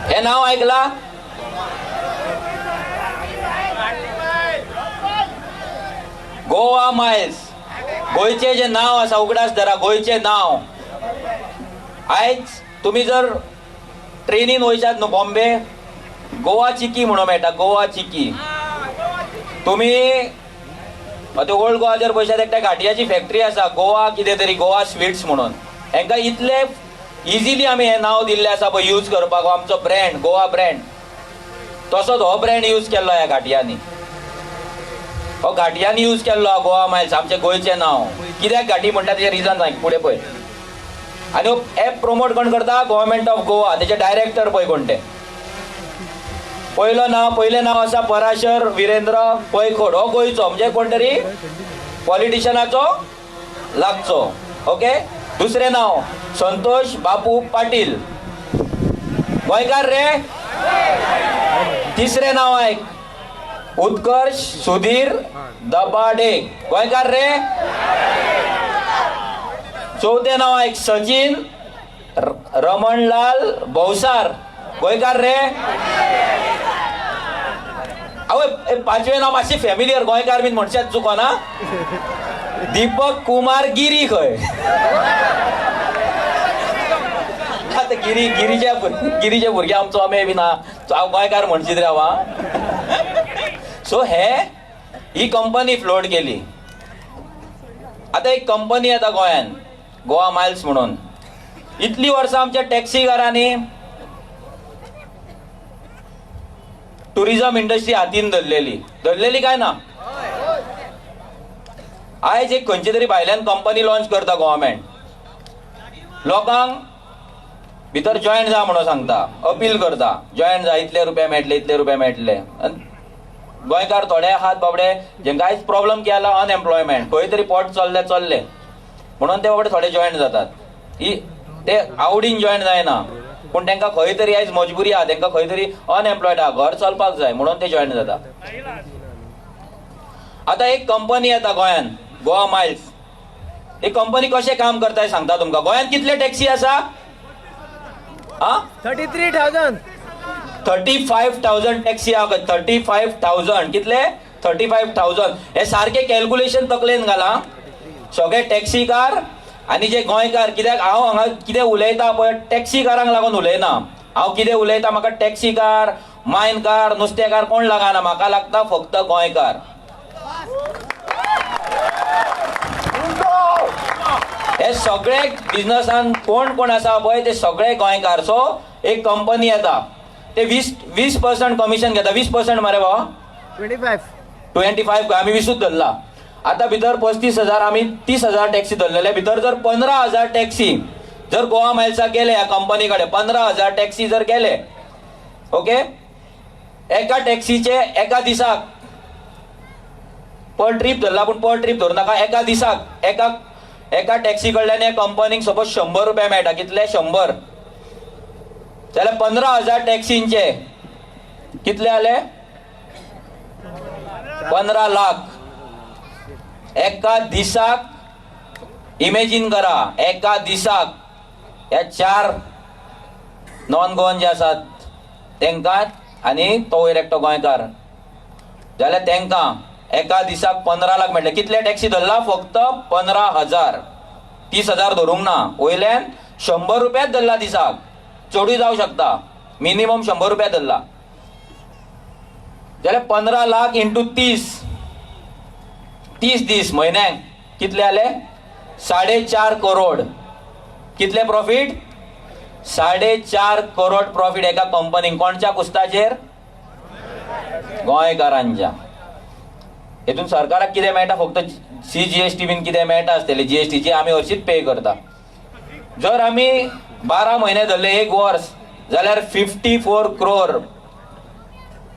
हे नाव ऐकला? गोवा मायल्स. गोंयचें जें नांव आसा, उगडास धरा, गोंयचें नांव. आयज तुमी जर ट्रेनीन वयशात न्हू बॉम्बे, गोवा चिकी म्हणून मेळटा, गोवा चिकी. तुमी आतां ओल्ड गोवा जर पळयशात, एकट्या घाटयाची फॅक्टरी आसा, गोवा कितें तरी, गोवा स्वीट्स म्हणून. हेंकां इतले इजिली आमी हें नांव दिल्लें आसा पळय यूज करपाक, आमचो ब्रँड गोवा ब्रँड. तसोच हो ब्रँड यूज केल्लो ह्या घाटयांनी, हो घाटयांनी यूज केल्लो गोवा मायल्स, आमचें गोंयचें नांव. कित्याक घाटी म्हणटा तेजें रिजन सांग फुडें पळय. आनी हो एप प्रमोट कोण करता? Government of Goa. तेजे डायरेक्टर पळय कोण ते. पयलो नांव, पयलें नांव आसा पराशर विरेंद्र पैखोड. हो गोंयचो, म्हणजे कोण तरी पॉलिटिशनाचो लागचो. ओके. दुसरें नांव संतोष बापू पाटील, गोंयकार रे. तिसरें नांव आयक, उत्कर्ष सुधीर दबाडे, गोंयकार रे. चवथें नांव आयक, सचिन रमणलाल भौसार, गोंयकार रे. आवय, पांचवें नांव मातशें फॅमिलियर, गोंयकार बीन म्हणशात चुकोना, दीपक कुमार गिरी. खंय आतां गिरी, गिरीच्या गिरीचे भुरगे आमचो अमे बी ना, हांव गोंयकार म्हणशीत रे हांव. सो हे ही कंपनी फ्लोट केली. आतां एक कंपनी येता गोंयान, गोवा मायल्स म्हणून. इतली वर्सां आमच्या टॅक्सीकारांनी टुरिझम इंडस्ट्री हातीन धरलेली, धरलेली काय ना? आयज एक खंयची तरी भायल्यान कंपनी लॉन्च करता गव्हर्मेंट, लोकांक भितर जॉयन जा म्हणून सांगता, अपील करता, जॉयन जा, इतले रुपया मेळटले, इतले रुपया मेळटले. गोंयकार थोडे आहात बाबडे जेंका आयज प्रॉब्लम केला अनएम्प्लॉयमेंट, खंय तरी पोट चल्ले चल्ले म्हणून ते बाबडे थोडे जॉयन जातात. ही ते आवडीन जॉयन जायना, पूण तांकां खंय तरी आयज मजबुरी आहा, तांकां खंय तरी अनएम्प्लॉयड आहा, घर चलपाक जाय म्हणून ते जॉयन जाता. आतां एक कंपनी येता गोंयान, गोवा मायल्स. ही कंपनी कशें काम करता सांगता तुमकां. गोंयांत कितले टॅक्सी आसा? आ, 33,000. 35,000 टॅक्सी आहा. 35,000. कितले? 35,000. हे सारके कॅल्क्युलेशन तकलेन घाला सगळे टॅक्सीकार आनी जे गोंयकार. कित्याक हांव हांगा कितें उलयता पळय, टॅक्सीकारांक लागून उलयना. हांव कितें उलयता, म्हाका टॅक्सीकार, मायनकार, नुस्तेकार कोण लागना, म्हाका लागता फक्त गोंयकार. हे सगळे बिजनसान कोण कोण आसा पळय ते सगळे गोंयकार. सो एक कंपनी येता, ते 20% कमिशन घेता. 20% मरे भावा, 25. 25 आमी 20 धरला. आतां भितर 35,000, आमी 30,000 टॅक्सी धरलेले. भितर जर 15,000 टॅक्सी जर गोवा मायल्साक गेले ह्या कंपनी कडेन, 15,000 टॅक्सी जर गेले, ओके, एका टॅक्सीचे एका दिसाक पर ट्रीप धरला, पूण पर ट्रीप धरू नाका, एका दिसाक एका एका टॅक्सी कडल्यान ह्या कंपनीक सपोज 100 रुपया मेळटा. कितले? 100. जाल्यार 15,000 टॅक्सींचे कितले आले? 15 लाख एका दिसाक. इमेजीन करा, एका दिसाक ह्या 4 नॉन गोवन जे आसात तेंकां आनी तो वयर एकटो गोंयकार, जाल्यार तेंकां एका दिसाक 15 लाख मेळटले. कितले टॅक्सी धरला? फक्त 15,000. 30,000 धरूंक ना, वयल्यान 100 रुपयाच धरला दिसाक, चडूय जावं शकता, मिनिमम 100 रुपया धरला. जाल्यार 15 लाख इंटू 30, 30 दीस म्हयन्याक कितले आले? 4.5 करोड. कितले प्रॉफीट? 4.5 करोड प्रॉफीट एका कंपनीक. कोणच्या कुस्ताचेर? गोंयकारांच्या. हेतून सरकाराक कितें मेळटा? फक्त CGST बीन कितें मेळटा आसतलें. GSTची आमी हरशींच पे करता. जर आमी 12 म्हयने धरले, एक वर्स, जाल्यार 54 क्रोर,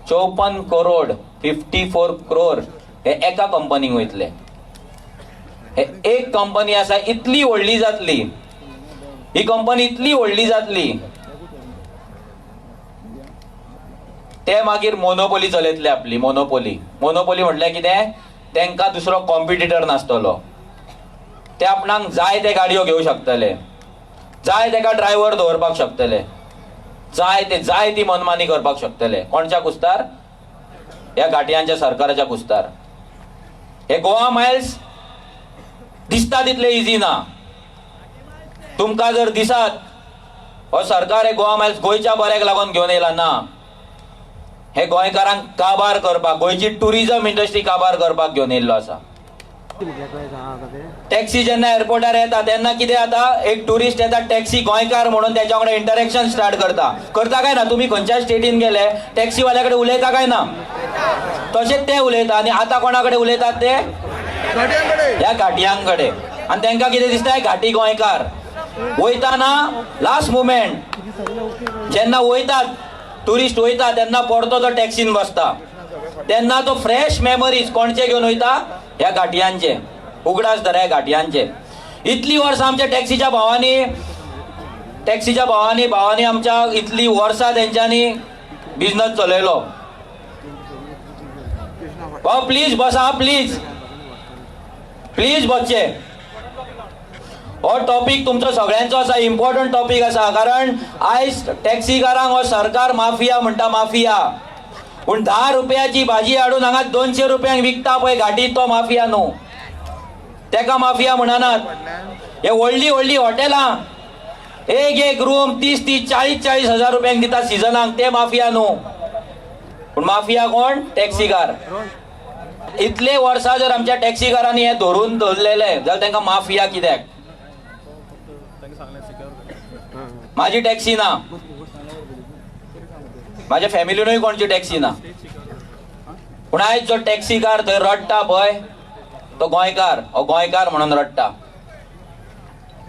54 करोड, 54 क्रोर हे एका कंपनीक वयतले. हे एक कंपनी आसा, इतली व्हडली जातली ही कंपनी, इतली व्हडली जातली, ते मागीर मोनोपोली चलयतले आपली. मोनोपोली, मोनोपोली म्हटल्यार कितें? तेंकां दुसरो कॉम्पिटिटर नासतलो, ते आपणाक जाय ते गाडयो घेवं शकतले, जाय तेका ड्रायव्हर दवरपाक शकतले. जाय ते जाय ती मनमानी करपाक शकतले. कोणच्या कुस्तार? ह्या घाटयांच्या सरकाराच्या कुस्तार. हे गोवा मायल्स दिसता तितले इजी ना. तुमकां जर दिसात हो सरकार हे गोवा मायल्स गोंयच्या बऱ्याक लागून घेवन येयला ना, हे गोंयकारांक काबार करपाक, गोंयची टुरिझम इंडस्ट्री काबार करपाक घेवन येयल्लो आसा. टॅक्सी जेन्ना एअरपोर्टार येता तेन्ना कितें जाता, एक टुरिस्ट येता टॅक्सी गोंयकार म्हणून तेच्या वांगडा इंटरेक्शन स्टार्ट करता. करता काय ना? तुमी खंयच्या स्टेटीन गेले टॅक्सीवाल्या कडेन उलयता काय ना? तशेंच ते उलयता. आनी आतां कोणा कडेन उलयतात ते? ह्या घाटयां कडेन. आनी तांकां कितें दिसता, घाटी गोंयकार. वयताना लास्ट मुमेंट जेन्ना वयतात टुरिस्ट वयता तेन्ना परतो तो टॅक्सीन बसता तेन्ना तो फ्रेश मेमरीज कोणचे घेवन वयता? ह्या घाटयांचे. उगडास धरा ह्या घाटयांचे. इतली वर्सां आमच्या टॅक्सीच्या भावांनी, टॅक्सीच्या भावांनी भावांनी आमच्या इतली वर्सां तेंच्यांनी बिजनस चलयलो. भाव प्लीज बसा, प्लीज प्लीज बसचे. हो टॉपीक तुमचो सगळ्यांचो आसा, इम्पॉर्टंट टॉपीक आसा. कारण आयज टॅक्सीकारांक हो सरकार माफिया म्हणटा, माफिया. पूण 10 रुपयाची भाजी हाडून हांगा 200 रुपयांक विकता पळय घाटीत, तो माफिया न्हू, तेका माफिया म्हणनात. हे व्हडली व्हडली हॉटेलां एक एक रूम 30 30 40 40 हजार रुपयांक दिता सिजनाक, ते माफिया न्हू. पूण माफिया कोण? टॅक्सीकार. इतले वर्सां जर आमच्या टॅक्सीकारांनी हे धरून दवरलेले जाल्यार तांकां माफिया कित्याक? माझी टॅक्सी ना, माझ्या फॅमिलीनूय कोणची टॅक्सी ना, पूण आयज जो टॅक्सीकार थंय रडटा पळय तो गोंयकार, हो गोंयकार म्हणून रडटा.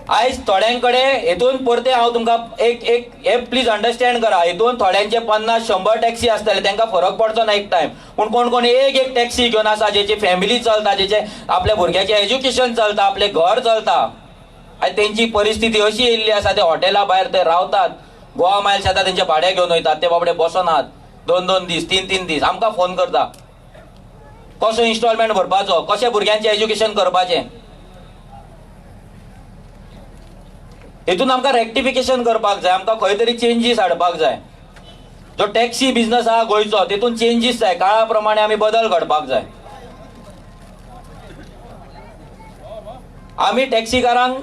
आयज थोड्यां कडेन हेतून परते हांव तुमकां एक एक हे प्लीज अंडरस्टँड करा, हेतून थोड्यांचे 50 100 टॅक्सी आसतले, तांकां फरक पडचो ना एक टायम. पूण कोण कोण एक एक टॅक्सी घेवन आसा, जेची फॅमिली चलता, जेचे आपल्या भुरग्याचें एज्युकेशन चलता, आपलें घर चलता. आनी तेंची परिस्थिती अशी येयल्ली आसा, ते हॉटेला भायर ते रावतात, गोवा मायल्स येता तेंचे भाडें घेवन वयतात, ते बाबडे बसनात 2 2 दीस 3 3 दीस. आमकां फोन करता कसो इन्स्टॉलमेंट भरपाचो, कशें भुरग्यांचें एज्युकेशन करपाचें. हेतून आमकां रेक्टिफिकेशन करपाक जाय, आमकां खंय तरी चेंजीस हाडपाक जाय. जो टॅक्सी बिजनस आहा गोंयचो तेतून चेंजीस जाय, काळा प्रमाणे आमी बदल घडपाक जाय. आमी टॅक्सीकारांक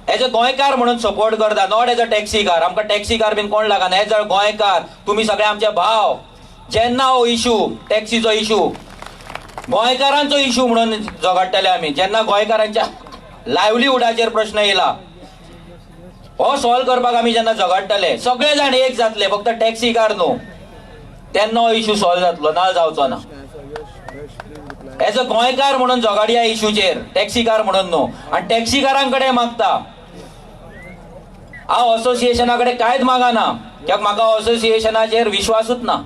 एज अ गोंयकार म्हणून सपोर्ट करता, not as a टॅक्सीकार. आमकां टॅक्सीकार बीन कोण लागना, एज अ गोंयकार तुमी सगळे आमचे भाव. जेन्ना हो इशू टॅक्सीचो इशू गोंयकारांचो इशू म्हणून झगडटले आमी, जेन्ना गोंयकारांच्या लायवलीहुडाचेर प्रश्न येयला हो सॉल्व करपाक आमी जेन्ना झगडटले सगळे जाण एक जातले, फक्त टॅक्सीकार न्हू, तेन्ना हो इशू सॉल्व जातलो, ना जावचो ना. एज अ गोंयकार म्हणून झगडया इशूचेर, टॅक्सीकार म्हणून न्हू. आनी टॅक्सीकारां कडेन मागता हांव, असोसिएशना कडेन कांयच मागना, कित्याक म्हाका असोसिएशनाचेर विश्वासूच ना.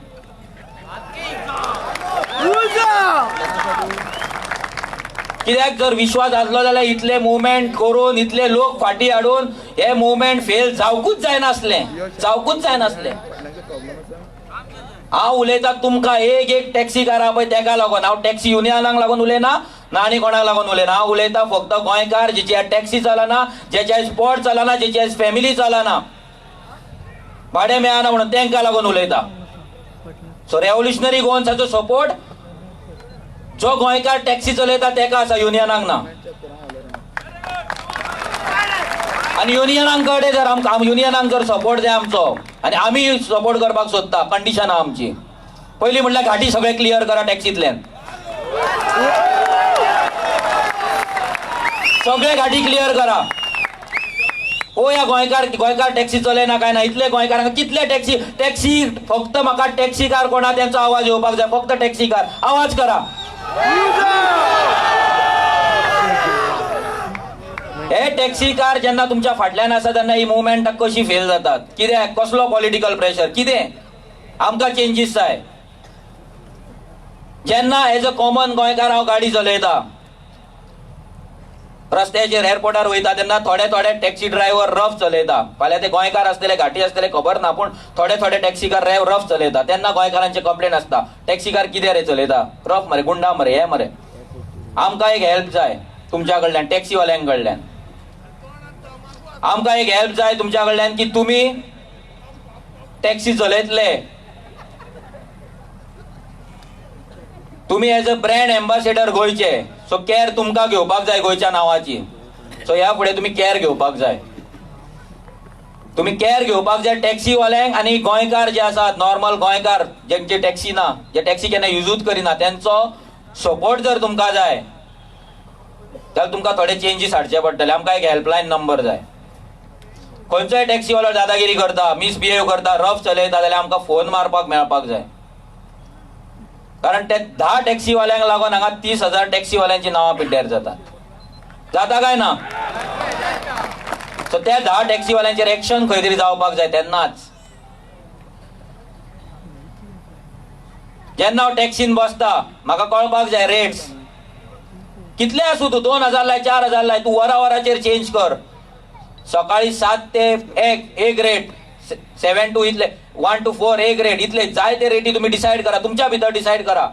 कित्याक जर विश्वास आसलो जाल्यार इतले मुवमेंट करून इतले लोक फाटी हाडून हे मुवमेंट फेल जावकूच जायनासलें, जावकूच जायनासलें. हांव उलयता तुमकां एक एक टॅक्सीकार आहा पळय तेका लागून, हांव टॅक्सी युनियनाक लागून उलयना ना आनी कोणाक लागून उलयना. हांव उलयता फक्त गोंयकार जेची आज टॅक्सी चलना, जेची आयज पोट चलना, जेची आयज फॅमिली चलना, भाडें मेळना म्हणून तेंकां लागून उलयता. सो रेव्होल्युशनरी गोवन्साचो सपोर्ट जो गोंयकार टॅक्सी चलयता तेका आसा, युनियनाक ना. आनी युनियनांक कडेन जर आमकां युनियनांक जर सपोर्ट जाय आमचो, आनी आमी सपोर्ट करपाक सोदता, कंडिशन आहा आमची. पयलीं म्हणल्यार घाटी सगळे क्लियर करा टॅक्सींतल्यान, सगळे घाटी क्लियर करा. पळोवया गोंयकार गोंयकार टॅक्सी चलयना काय ना. इतले गोंयकारांक कितले टॅक्सी टॅक्सी फक्त म्हाका टॅक्सीकार कोणा तेंचो आवाज येवपाक जाय, फक्त टॅक्सीकार आवाज करा. हे टॅक्सीकार जेन्ना तुमच्या फाटल्यान आसा तेन्ना ही मुवमेंट कशी फेल जातात, कित्याक कसलो पॉलिटिकल प्रेशर, कितें आमकां चेंजीस जाय. जेन्ना एज अ कॉमन गोंयकार हांव गाडी चलयता रस्त्याचेर एअरपोर्टार वयता तेन्ना थोडे थोडे टॅक्सी ड्रायव्हर रफ चलयता. फाल्यां ते गोंयकार आसतले घाटी आसतले खबर ना, पूण थोडे थोडे टॅक्सीकार रफ चलयता. तेन्ना गोंयकारांचे कंप्लेन आसता, टॅक्सीकार कितें रे चलयता, रफ मरे, गुंडा मरे, हे मरे. आमकां एक हेल्प जाय तुमच्या कडल्यान, टॅक्सीवाल्यां कडल्यान आमकां एक हेल्प जाय तुमच्या कडल्यान की तुमी टॅक्सी चलयतले. तुम्ही एज अ ब्रँड एम्बॅसेडर गोंयचे, सो केअर तुमकां घेवपाक जाय गोंयच्या नांवाची. सो ह्या फुडें तुमी केअर घेवपाक जाय, तुम्ही केअर घेवपाक जाय टॅक्सीवाल्यांक आनी गोंयकार जे आसात, नॉर्मल गोंयकार जेंची टॅक्सी ना, जे टॅक्सी केन्ना युजूच करिना, तेंचो सपोर्ट जर तुमकां जाय जाल्यार तुमकां थोडे चेंजीस हाडचे पडटले. आमकां एक हेल्पलायन नंबर जाय. खंयचोय टॅक्सीवालो दादागिरी करता, मिसबिहेव करता, रफ चलयता जाल्यार आमकां फोन मारपाक मेळपाक जाय. कारण ते 10 टॅक्सीवाल्यांक लागून हांगा 30,000 टॅक्सीवाल्यांची नांवां पिड्ड्यार जातात. जाता काय ना? सो त्या 10 टॅक्सीवाल्यांचेर एक्शन खंय तरी जावपाक जाय तेन्नाच. जेन्ना हांव टॅक्सीन बसता म्हाका कळपाक जाय रेट्स कितले आसूं, तूं 2,000 लाय, 4,000 लाय, तूं वरा वराचेर चेंज कर. सकाळी 7 ते 1 एक रेट, 7 to इतले, 1 to 4 एक रेट, इतले जाय ते रेटी तुमी डिसायड करा, तुमच्या भितर डिसायड करा.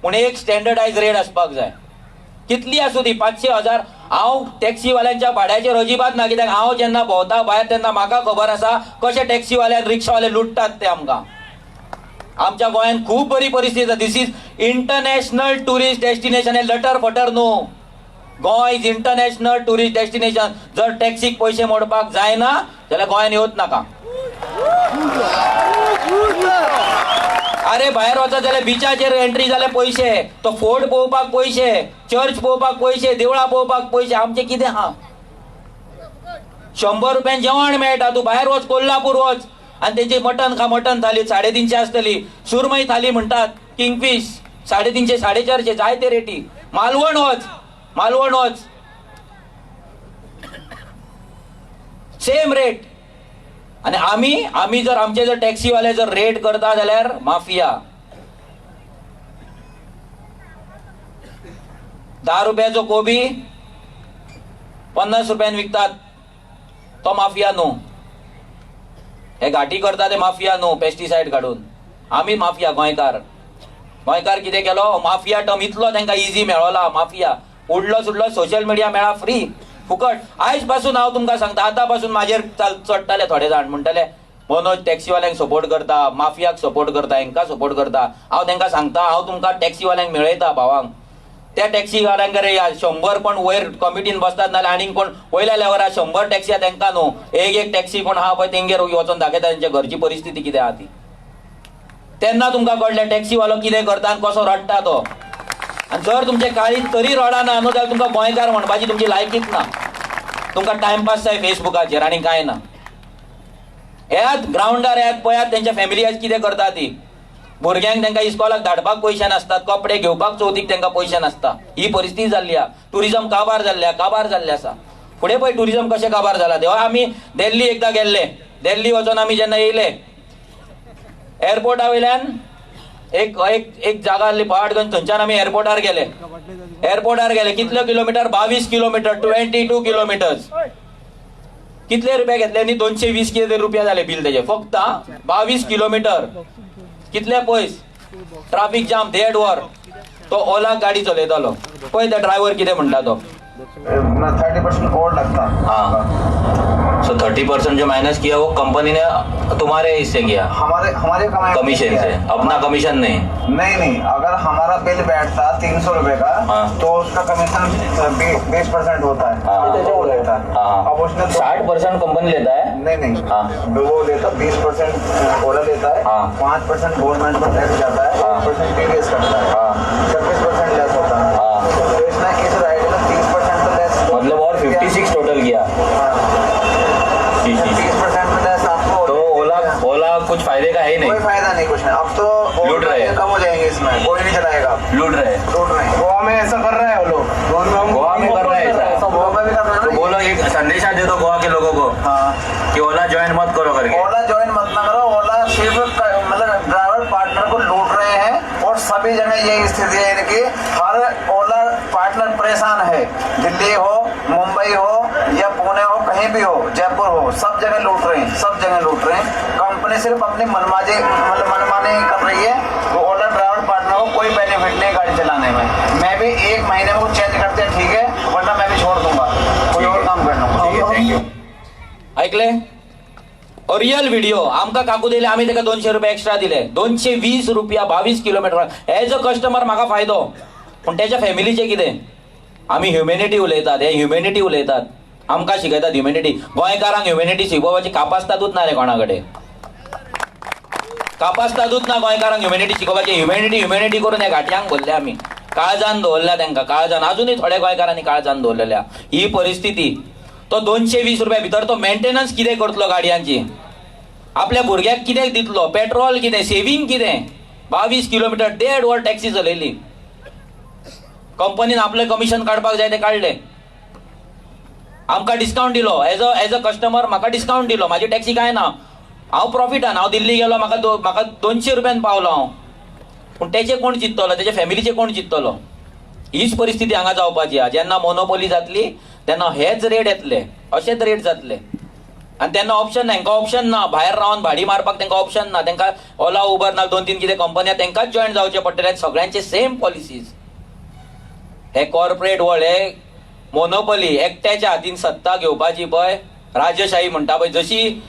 पूण एक स्टँडर्डायज रेट आसपाक जाय. कितली आसूं ती, 500, 1000. हांव टॅक्सीवाल्यांच्या भाड्याचेर अजिबात ना, कित्याक हांव जेन्ना भोंवता भायर तेन्ना म्हाका खबर आसा कशे टॅक्सीवाले रिक्षावाले लुट्टात ते आमकां. आमच्या गोंयांत खूब बरी परिस्थिती आसा. This is international tourist destination. हें लटर फटर न्हू. Goa is international tourist destination. जर टॅक्सीक पयशे मोडपाक जायना जाल्यार गोंयांत येवच नाका. अरे भायर वचत जाल्यार बिचाचेर एंट्री जाल्यार पयशे, तो फोर्ट पळोवपाक पयशे, चर्च पळोवपाक पयशे, देवळां पळोवपाक पयशे. आमचें कितें आहा? 100 रुपयान जेवण मेळटा. तूं भायर वच, कोल्हापूर वच आनी तेंची मटन खा. मटन थाली 350 आसतली. सुरमई थाली म्हणटात, किंगफीश 350, 450, जायते रेटी. मालवण वच, मालवण वच, सेम रेट. आनी आमी आमी जर आमचे जर टॅक्सीवाले जर रेट करता जाल्यार माफिया. 10 रुपयाचो कोबी 50 रुपयान विकतात, तो माफिया न्हू. हे घाटी करता ते माफिया न्हू, पेस्टिसायड काडून. आमी माफिया गोंयकार. गोंयकार कितें केलो, माफिया टर्म इतलो तांकां इजी मेळोला. माफिया उडलो सुडलो सोशल मिडिया मेळा फ्री फुकट. आयज पासून हांव तुमकां सांगता, आतां पासून म्हाजेर चडटले थोडे जाण, म्हणटले मनोज टॅक्सीवाल्यांक सपोर्ट करता, माफियाक सपोर्ट करता, हेंकां सपोर्ट करता. हांव तांकां सांगता, हांव तुमकां टॅक्सीवाल्यांक मेळयता भावांक. त्या टॅक्सीवाल्यांक रे 100 कोण वयर कमिटीन बसतात, नाल्यार आनीक कोण वयल्या लेवलार 100 टॅक्सी आहा तांकां न्हू, एक एक टॅक्सी कोण आहा पळय तेंगेर वचोन दाखयता तेंच्या घरची परिस्थिती कितें आहा ती. तेन्ना तुमकां कळलें टॅक्सीवालो कितें करता आनी कसो रडटा तो. आनी जर तुमचें काळीज तरी रडना न्हू जाल्यार तुमकां गोंयकार म्हणपाची तुमची लायकीच ना. तुमकां टायमपास जाय फेसबुकाचेर आनी कांय ना. येयात ग्रावंडार, येयात पळयात तेंच्या फॅमिली आज कितें करता ती. भुरग्यांक तांकां इस्कॉलाक धाडपाक पयशे नासतात, कपडे घेवपाक चवथीक तांकां पयशे नासता. ही परिस्थिती जाल्ली आहा. टुरिजम काबार जाल्लें आहा, काबार जाल्लें आसा. फुडें पळय टुरिजम कशें काबार जाला तें. आमी दिल्ली एकदां गेल्ले, दिल्ली वचोन आमी जेन्ना येयले एअरपोर्टा वयल्यान एक एक एक जागा आसली पहाडगंज, थंयच्यान आमी एअरपोर्टार गेले. एअरपोर्टार गेले कितले किलोमिटर, 22 किलोमिटर, 22 किलोमिटर्स. कितले रुपया घेतले न्ही, 220 कितें रुपया जाले बील तेजे फक्त 22 किलोमिटर. कितले पयस, ट्राफिक जाम 1.5 वर. तो ओला गाडी चलयतालो पळय त्या ड्रायव्हर कितें म्हणटा तो. 30% और लगता. हाँ, सो 30% जो माइनस किया वो कंपनी ने तुम्हारे हिस्से किया, हमारे हमारे कमाई कमीशन से, अपना कमीशन नहीं. नहीं नहीं, अगर हमारा बिल बैठता 300 रुपए का, हाँ। तो उसका कमीशन 20% होता है। हाँ। तो वो लेता है। हाँ। अब उसने 60% कंपनी लेता है। नहीं नहीं, हाँ। वो लेता 20% ओला लेता है, हाँ। 5% गवर्नमेंट को टैक्स जाता है, हाँ। 1% टीडीएस कटता है, हाँ। 26% लेस होता है। हाँ। तो इसने इस राइड में 30% तो लेस, मतलब और 56 टोटल किया। जी जी। 30% लेस आपको। तो ओला ओला कुछ फायदे का है ही कोई नहीं, फायदा नहीं, कुछ नहीं। अब तो लूट रहे हैं। कम हो जाएंगे, इसमें कोई नहीं चलाएगा, लूट रहे हैं, लूट रहे हैं। गोवा में ऐसा कर रहा है वो लोग, गोवा में कर रहे हैं ऐसा। गोवा में भी कर रहे हैं तो ना। बोलो, एक संदेशा दे दो गोवा के लोगों को हाँ, कि ओला ज्वाइन मत करो करके। ओला ज्वाइन मत ना करो। ओला सिर्फ मतलब ड्राइवर पार्टनर को लूट रहे हैं और सभी जगह यही स्थिति है इनकी। हर ओला पार्टनर परेशान है, दिल्ली हो, मुंबई हो या पुणे हो, कहीं भी हो, जयपुर हो, सब जगह लूट रहे हैं, सब जगह लूट रहे हैं। कंपनी सिर्फ अपनी मनमाजी मतलब मनमानी कर रही है। वो ओला ड्राइवर पार्टनर को कोई बेनिफिट नहीं गाड़ी चलाने में। मैं भी 1 महीने में वो चेंज करते हैं, ठीक है, वरना मैं भी छोड़ दूंगा, कोई और काम कर लूंगा। ठीक है, thank you. ऐकले? Real video. आमकां काकू दिले, आमी ताका 200 रुपया एक्स्ट्रा दिले. 220 रुपया 22 किलोमिटर. एज अ कस्टमर म्हाका फायदो, पूण तेच्या फॅमिलीचें कितें? आमी ह्युमॅनिटी उलयतात, हे ह्युमॅनिटी उलयतात, आमकां शिकयतात ह्युमॅनिटी. गोंयकारांक ह्युमॅनिटी शिकोवपाची कापास्तादूच ना रे कोणा कडेन, कापास्तादूच ना गोंयकारांक ह्युमॅनिटी शिकोवपाची. ह्युमॅनिटी ह्युमॅनिटी करून ह्या घाटयांक भरले आमी, काळजान दवरल्या तांकां, काळजान. अजुनूय थोड्या गोंयकारांनी काळजान दवरलेल्या. ही परिस्थिती. तो 220 रुपया भितर तो मेंटेनन्स कितें करतलो गाडयांची? आपल्या भुरग्याक कितें दितलो? पेट्रोल कितें, सेवींग कितें? 22 किलोमिटर देड वर टॅक्सी चलयली. कंपनीन आपलें कमिशन काडपाक जाय तें काडलें. आमकां डिस्कावंट दिलो, एज अ कस्टमर म्हाका डिस्कावंट दिलो. म्हाजी टॅक्सी कांय ना, हांव प्रॉफिटान. हांव दिल्ली गेलो, म्हाका 200 रुपयान पावलो हांव. पूण तेचे कोण चिंततलो? तेच्या फॅमिलीचे कोण चिंततलो? हीच परिस्थिती हांगा जावपाची आहा. जेन्ना मोनोपोली जातली तेन्ना हेच रेट येतले, अशेच रेट जातले आनी तेन्ना ऑप्शन ना हेंकां, ऑप्शन ना. भायर रावन भाडी मारपाक तांकां ऑप्शन ना. तांकां ओला, उबर ना दोन तीन कितें कंपनी आहा, तांकांच जॉयन जावचें पडटलें. सगळ्यांचे सेम पॉलिसीज. हे कॉर्पोरेट वर्ल्ड, हे मोनोपोली, एकट्याच्या हातीन सत्ता घेवपाची पळय राजशाही म्हणटा पळय, जशी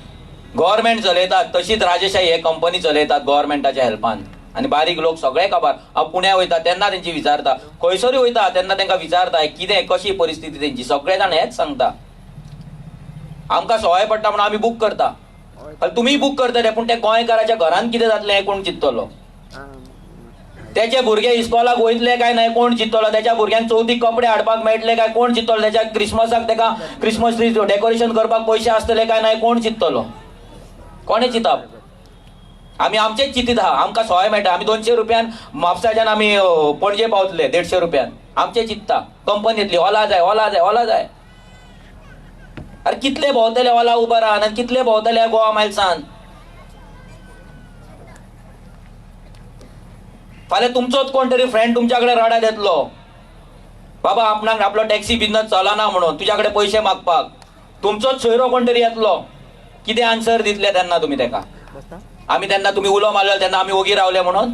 गव्हर्मेंट चलयतात तशीच राजशाही हे कंपनी चलयतात गव्हर्मेंटाच्या हेल्पान आनी बारीक लोक सगळे काबार. हांव पुण्या वयता तेन्ना तेंची विचारता, खंयसरूय वयता तेन्ना तांकां विचारता कितें कशी परिस्थिती तेंची. सगळे जाण हेच सांगता, आमकां सवाय पडटा म्हणून आमी बूक करता. तुमी बूक करतले, पूण ते गोंयकाराच्या घरान कितें जातलें हें कोण चिंततलो? त्याचे भुरगे इस्कॉलाक वयतले काय नाही कोण चिंततलो? त्याच्या भुरग्यांक चवथीक कपडे हाडपाक मेळटले काय कोण चिंततलो? त्याच्या क्रिसमसाक तेका क्रिसमस ट्री डेकोरेशन करपाक पयशे आसतले काय नाही कोण चिंततलो? कोणें चिंतप? आमी आमचेच चिंतीत आहा. आमकां सवाय मेळटा, आमी 200 रुपयान म्हापसाच्यान आमी पणजे पावतले, 150 रुपयान. आमचे चिंतता. कंपनी येतली, ओला जाय, ओला जाय, ओला जाय. अरे, कितले भोंवतले ओला उबरान आनी कितले भोंवतले गोवा मायल्सान? फाल्यां तुमचोच कोण तरी फ्रेंड तुमच्या कडेन रडत येतलो, बाबा आपणाक आपलो टॅक्सी बिझनस चलना म्हणून तुज्या कडेन पयशे मागपाक. तुमचोच सोयरो कोण तरी येतलो. कितें आन्सर दितले तेन्ना तुमी तेका? आमी तेन्ना तुमी उलो मारलो तेन्ना आमी ओगी रावले म्हणून?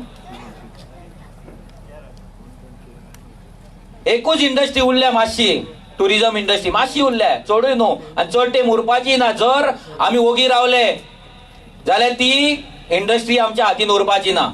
एकूच इंडस्ट्री उरल्या मातशी, टुरिझम इंडस्ट्री मातशी उरल्या, चडूय न्हू आनी चड तें उरपाची ना. जर आमी ओगी रावले जाल्यार ती इंडस्ट्री आमच्या हातीन उरपाची ना.